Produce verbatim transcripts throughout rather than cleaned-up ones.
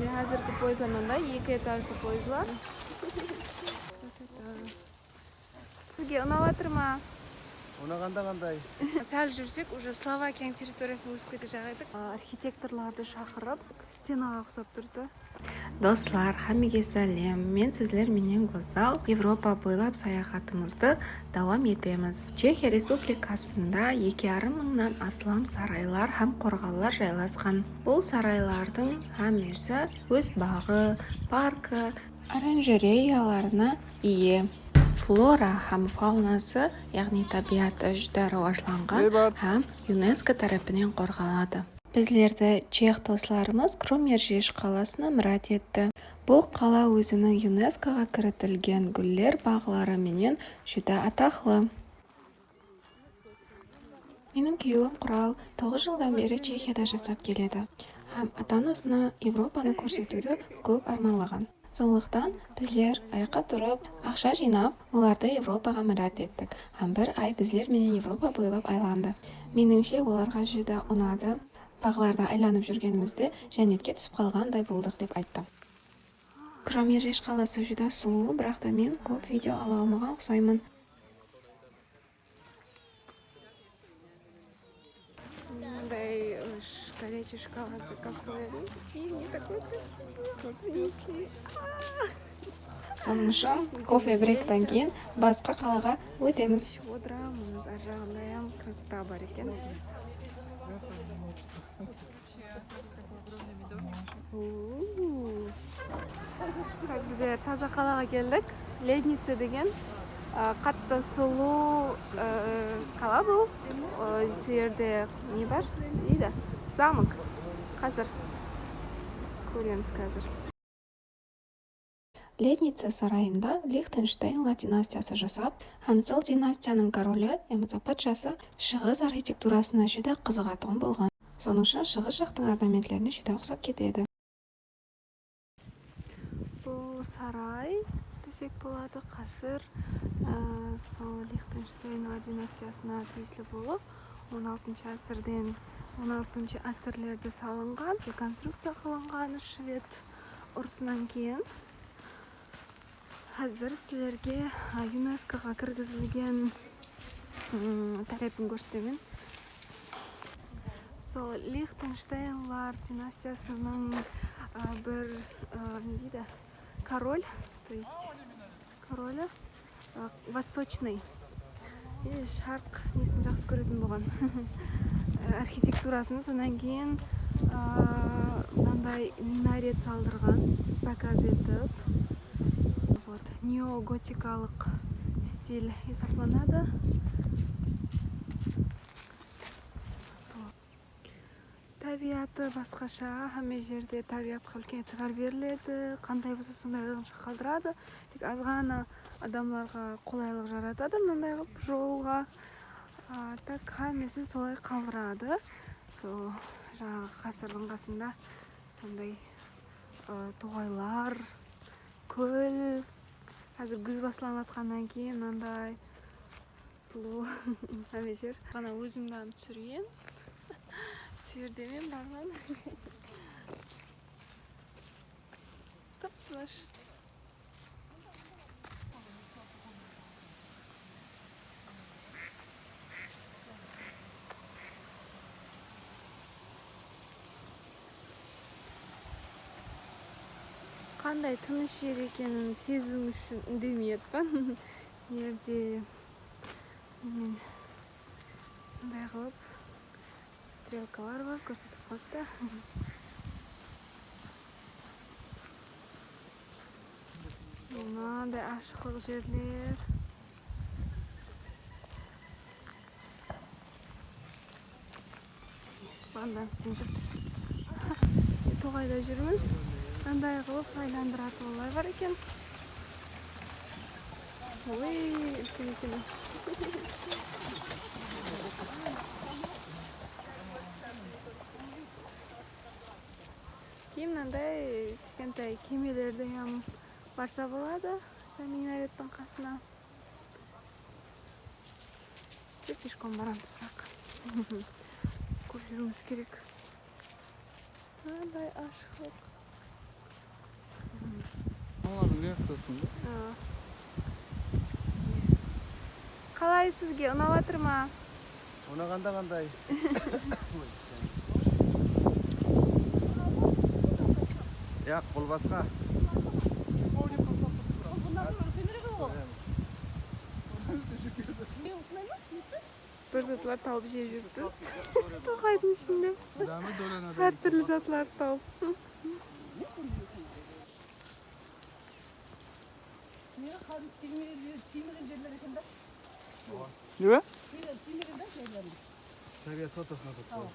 Házirgi poezdlar mınday, eki etajlı poezdlar. Sizge unap atır ma? Unaǵanda qanday? Sál júrsek, уже Slovakiyanıń territoriyasına ótip ketejaq edik. Arxitektorlardı shaqırıp, stenaǵa uqsap turdı. Doslar, hámmege sálem. Men sizler menen Gózzal. Evropa boylap sayaxatımızdı dawam etemiz. Chexiya Respublikasında eki yarım mıńnan aslam saraylar hám qorǵanlar jaylasqan. Bul saraylardıń hámmesi óz baǵı, parkı, oranjereyalarına iye. Flora hám faunası, yaǵnıy tábiyatı júdá rawajlanǵan hám UNESCO tárepinen qorǵaladı. Bizlerdi chex doslarımız Kromerjej qalasına mirát etti. Bul qala óziniń UNESKOǵa kiritilgen gúller baǵları menen júdá ataqlı. Menim kúyewim Qural toǵız jıldan beri Chexiyada jasap keledi hám ata-anasına Evropanı kórsetiwdi kóp ármanlaǵan. Sonlıqtan bizler ayaqqa turıp, aqsha jıynap, olardı Evropaǵa mirát ettik hám bir ay bizler menen Evropa boylap aylandı. Menińshe, olarǵa júdá unadı. Baǵlarda aylanıp júrgenimizde jánnetke túsip qalǵanday boldıq, dep ayttı. Kromerjej qalası júdá sulıw, biraq ta men kóp video ala almaǵan uqsayman. Mınday, ıı, sh-, горячий шоколад заказ qıla edim. И мне такой красивый, вот, видите. Sonıń ushın kofe breykten keyin basqa qalaǵa ótemiz. Iship otıramız, ar jaǵında hám krasota bar eken. Uuu. Tak, bizler taza qalaǵa keldik. Lednice degen, a, qattı sulıw, a, qala bul. A, bul jerde ne bar? Deydi. Zamok. Házir kóremiz házir. Lednice sarayında Lixtenşteynler dinastiyası jasap, hám sol dinastiyanıń koroli yamasa patshası Shıǵıs arxitekturasına júdá qızıǵatuǵın bolǵan. Sonıń ushın Shıǵıs jaqtıń ornamentlerine júdá uqsap ketedi. Bul saray desek boladı, qásir, ıı, sol Lixtenşteynler dinastiyasına tiyisli bolıp, on altınshı ásirden, on altınshı ásirlerde salınǵan, rekonstrukciya qılınǵan shved urısınan keyin. Házir sizlerge, a, UNESKOǵa kirgizilgen, ım, tárepin kórsetemen. Sol Lixtenşteynler dinastiyasınıń, a, bir, a, ne deydi, korol, то есть, koroli, a, восточный. E, sharq nesin jaqsı kóretin bolǵan. Arxitekturasın, sonnan keyin, a, mınanday minaret saldırǵan, zakaz etip. Вот, neogotikalıq stil esaplanadı. Sol. Tábiyatı basqasha, hámme jerde tábiyatqa úlken itibar beriledi. Qanday bolsa, sondaylıǵın shaqaldıradı. Tek azǵana adamlarǵa qolaylıq jaratadı, mınanday qılıp jolǵa. A, tak, hámmesin solay qaldıradı. Sol, jańaǵı qásirdiń qasında sonday, a, toǵaylar, kól. Házir gúz baslanıp atqannan keyin mınanday Sulıw. Hámme jer. Ǵana ózimdi hám túsirgen. Usı jerde men barman. Tıp-tınısh. Qanday tınısh jer ekenin seziw ushın úndemey atpan. Jerde men mınday qılıp strelkalar bar, kórsetip qoyıptı. Mınaday ashıqlıq jerler. Bandamıspın júrmiz. Toǵayda júrmiz. Qanday qılıp aylandıratınlar bar eken. Oy, úlken eken. Keyin mınanday kishkentay kemelerde hám barsa boladı, minarettiń qasına. Biz peshkom baramız, biraq kóp júriwimiz kerek. Mınanday ashıqlıq. Olardıń reakciyasında. Aa. Qalay, sizge unap atır ma? Unaǵanda qanday? Yaq, bul basqa. Bir zatlar tawıp jep júrippiz. Toqaydıń ishinde. Hár túrli zatlardı tawıp. Meni qarın tiymegen jer-, tiymegen jerler eken da. Nege? Tiymegen, tiymegen da jerlerim. Tabiatqa toqınıp atır.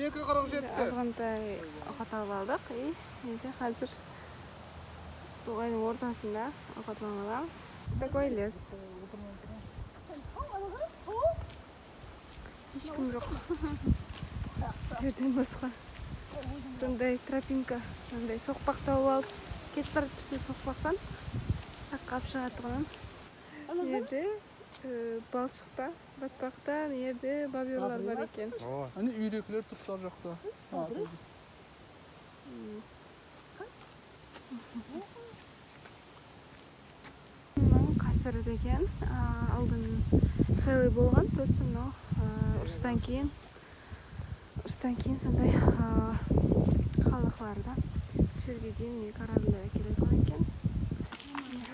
Eki qırq jeti. Azǵantay awqat alıp aldıq. I, endi házir toǵaydıń ortasında awqatlanıp alamız. Такой лес. Hesh kim joq. Jerden basqa. Sonday tropinka, sonday soqpaq tawıp alıp, ketip baratırmız soqpaqtan. Taqqa alıp shıǵatuǵınım. Mına jerde, e, balshıqta, batpaqta, mına jerde bobyorlar bar eken. Áne, úyrekler turıptı ar jaqta. Mınıń qásiri degen, a, aldın целый bolǵan, просто mınaw, a, urıstan keyin, urıstan keyin sonday, a, xalıqlardı usı jerge deyin mine korabllar ákeledi eken.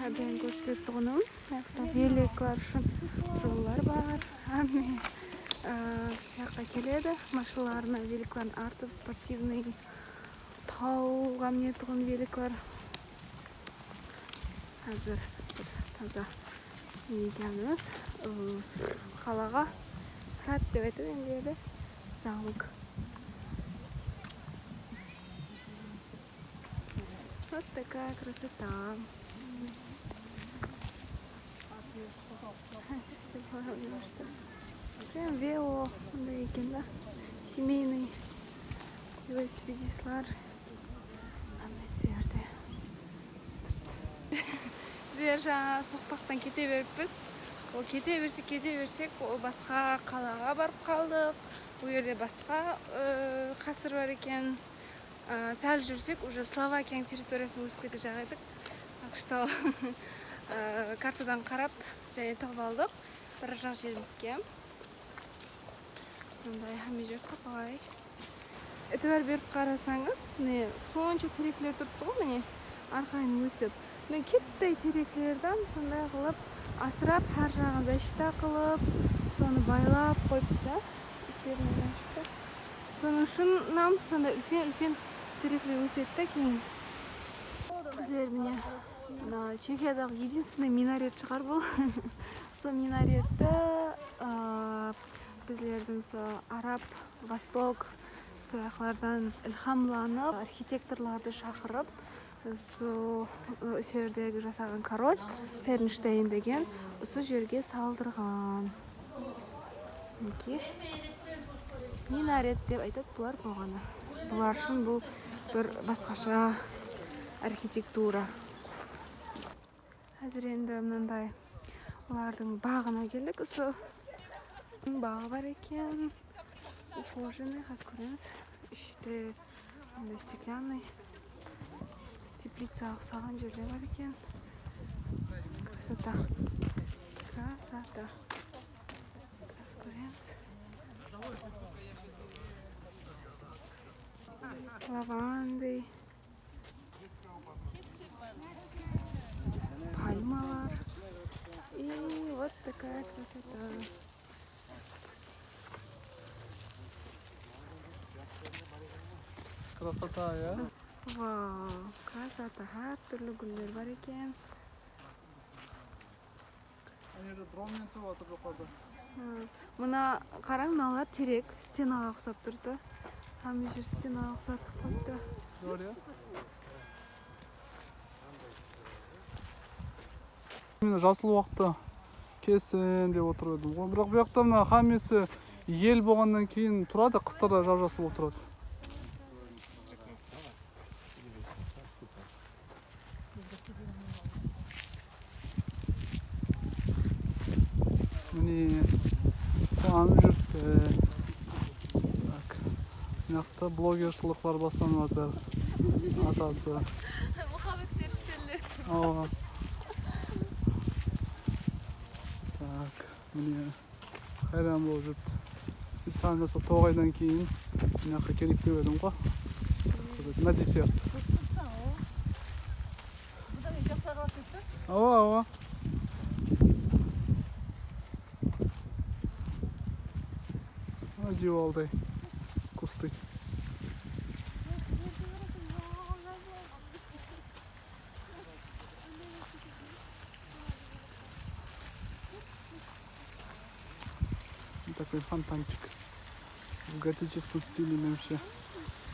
Hár dayım kórsetip berip turǵanım, mıyaqta veleklar ushın jollar bar. Hámme, a, usı jaqqa keledi, mashinalarına, veleklardıń artıp, спортивный. Tawǵa minetuǵın veleklar. Házir bir taza ne ekenimiz, ıı, qalaǵa, hrad dep aytadı endi, zamok. Вот такая красота. Прям вело, mınday eken da. Семейный велосипедистlar. Hámmesi jerde. Bizler jańa soqpaqtan kete berippiz. Ol kete bersek, kete bersek, ol basqa qalaǵa barıp qaldıq. Ol jerde basqa, ıı, qásir bar eken. Á, sál júrsek, уже Slovakiyanıń territoriyasına ótip ketejaq edik. Так что, á, kartadan qarap, jáne tawıp aldıq. Barajaq jerimizge. Mınday hámme jer toǵay. Itibar berip qarasańız, mine, sonsha terekler turıptı ǵoy, mine, arqayın ósip. Mine, kittay tereklerdi sonday qılıp asırap, hár jaǵın zashita qılıp, sonı baylap qoyıptı da. Iplerinen ashıptı. Sonıń ushın nam sonday úlken-úlken terekler ósedi da keyin. Bizler mine, mına Chexiyadaǵı единственный minaret shıǵar bul. Sol minaretti, a, bizlerdiń sol arab, vostok sol jaqlardan ilhamlanıp, arxitektorlardı shaqırıp, Usı, ı, usı jerdegi jasaǵan korol Fernşteyn degen usı jerge saldırǵan. Minekey. Minaret dep aytadı bular bolǵanı. Bular ushın bul bir basqasha arxitektura. Házir endi mınanday olardıń baǵına keldik. Usı baǵı bar eken. Ухоженный, házir kóremiz. Ishte mınday стеклянный теплицаǵa uqsaǵan jerler bar eken. Красота. Красота. Házir kóremiz. Lavanday. Palmalar. И вот такая красота. Красота, ya? Vau, красота, hár túrli gúller bar eken. Ana jerde dronmen tuwıp atır joqarıda. Hı. Mına qarań, mınalar terek, stenaǵa uqsap turdı. Hámme jer stenaǵa uqsatıp qoyıptı. Zor, ya? Men jasıl waqıtta kelsin dep otırıp edim ǵoy. Biraq bu jaqta mına hámmesi el bolǵannan keyin turadı, qıslarda jap-jasıl bolıp turadı. Mine, quwanıp júripti. Tak. Mına jaqta blogershılıqlar baslanıp atır. Atası. Muhabbet perishteleri. Awa. Tak, mine, hayran bolıp júripti. Специально sol toǵaydan keyin mına jaqqa keleyik dep edim ǵo. Na desert. Awa, awa. Mına diywalday kustı. Вот такой фонтанчик. В готическом стиле менимше.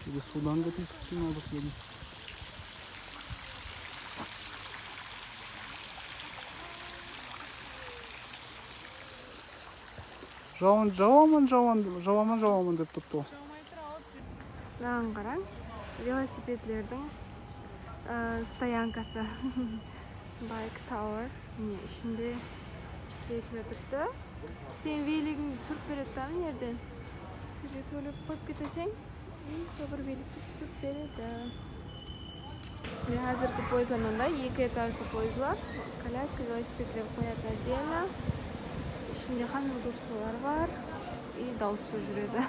Или судан готический, надо bilmeymen. Jawın jawaman, jawaman, jawaman, jawaman dep turıptı ǵo. Mınaǵan qarań, velosipedlerdiń, ı, stoyankası. Bike Tower. Mine, ishinde velikler turıptı. Sen veligińdi túsirip beredi da, mına jerden. Sizge tólep qoyıp keteseń, i sol bir velikti túsirip beredi. Mine, házirgi poezdlar mınday, eki etajlı poezdlar. Kolyaska, velosipedler qoyatın отдельно. Ishinde hámme udobstvolar bar. I dawıssız júredi.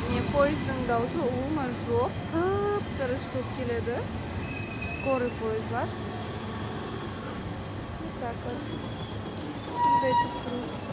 Mine, poezddiń dawısı ulıwma joq, tıp-tırısh bolıp keledi. Скорый poezdlar. Вот так вот. Bunday tıp-tırısh.